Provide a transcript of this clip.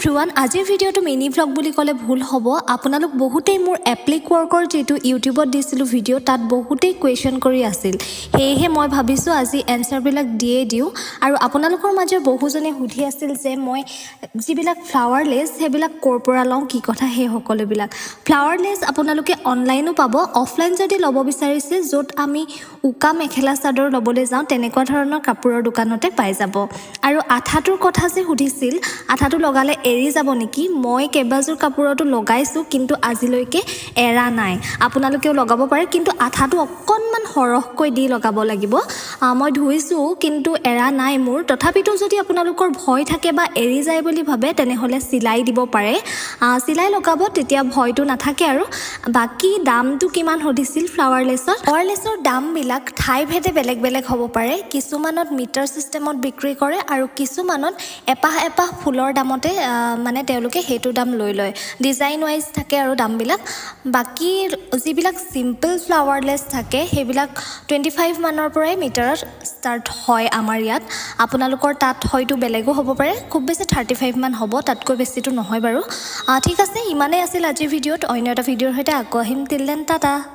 Everyone, আজিৰ ভিডিঅ'টো mini vlog বুলি ক'লে ভুল হ'ব। আপোনালোক বহুতেই মোৰ এপ্লিক ৱৰ্কৰ যিটো ইউটিউবত দিছিলোঁ ভিডিঅ', তাত বহুতেই কুৱেশ্যন কৰি আছিল। সেয়েহে মই ভাবিছোঁ আজি এনচাৰবিলাক দিয়েই দিওঁ। আৰু আপোনালোকৰ মাজৰ বহুজনে সুধি আছিল যে মই যিবিলাক ফ্লাৱাৰ লেছ, সেইবিলাক ক'ৰ পৰা লওঁ, কি কথা, সেই সকলোবিলাক। ফ্লাৱাৰ লেছ আপোনালোকে অনলাইনো পাব। অফলাইন যদি ল'ব বিচাৰিছে, য'ত আমি উকা মেখেলা চাদৰ ল'বলৈ যাওঁ, তেনেকুৱা ধৰণৰ কাপোৰৰ দোকানতে পাই যাব। আৰু আঠাটোৰ কথা যে সুধিছিল, আঠাটো লগালে এৰি যাব নেকি, মই কেইবাযোৰ কাপোৰতো লগাইছোঁ, কিন্তু আজিলৈকে এৰা নাই। আপোনালোকেও লগাব পাৰে, কিন্তু আঠাটো অকণমান সৰহকৈ দি লগাব লাগিব। মই ধুইছোঁ, কিন্তু এৰা নাই মোৰ। তথাপিতো যদি আপোনালোকৰ ভয় থাকে বা এৰি যায় বুলি ভাবে, তেনেহ'লে চিলাই দিব পাৰে। চিলাই লগাব, তেতিয়া ভয়টো নাথাকে। আৰু বাকী দামটো কিমান সুধিছিল ফ্লাৱাৰ লেছত। ফ্লাৱাৰ লেছৰ দামবিলাক ঠাইভেদে বেলেগ বেলেগ হ'ব পাৰে। কিছুমানত মিটাৰ ছিষ্টেমত বিক্ৰী কৰে আৰু কিছুমানত এপাহ এপাহ ফুলৰ দামতে মানে তেওঁলোকে সেইটো দাম লৈ লয়। ডিজাইন ৱাইজ থাকে আৰু দামবিলাক। বাকী যিবিলাক চিম্পল ফ্লাৱাৰ লেছ থাকে, সেইবিলাক 25 মানৰ পৰাই মিটাৰত ষ্টাৰ্ট হয় আমাৰ ইয়াত। আপোনালোকৰ তাত হয়তো বেলেগো হ'ব পাৰে। খুব বেছি 35 মান হ'ব, তাতকৈ বেছিতো নহয় বাৰু। ঠিক আছে, ইমানেই আছিল আজিৰ ভিডিঅ'ত। অন্য এটা ভিডিঅ'ৰ সৈতে আকৌ আহিম। Till then, tata.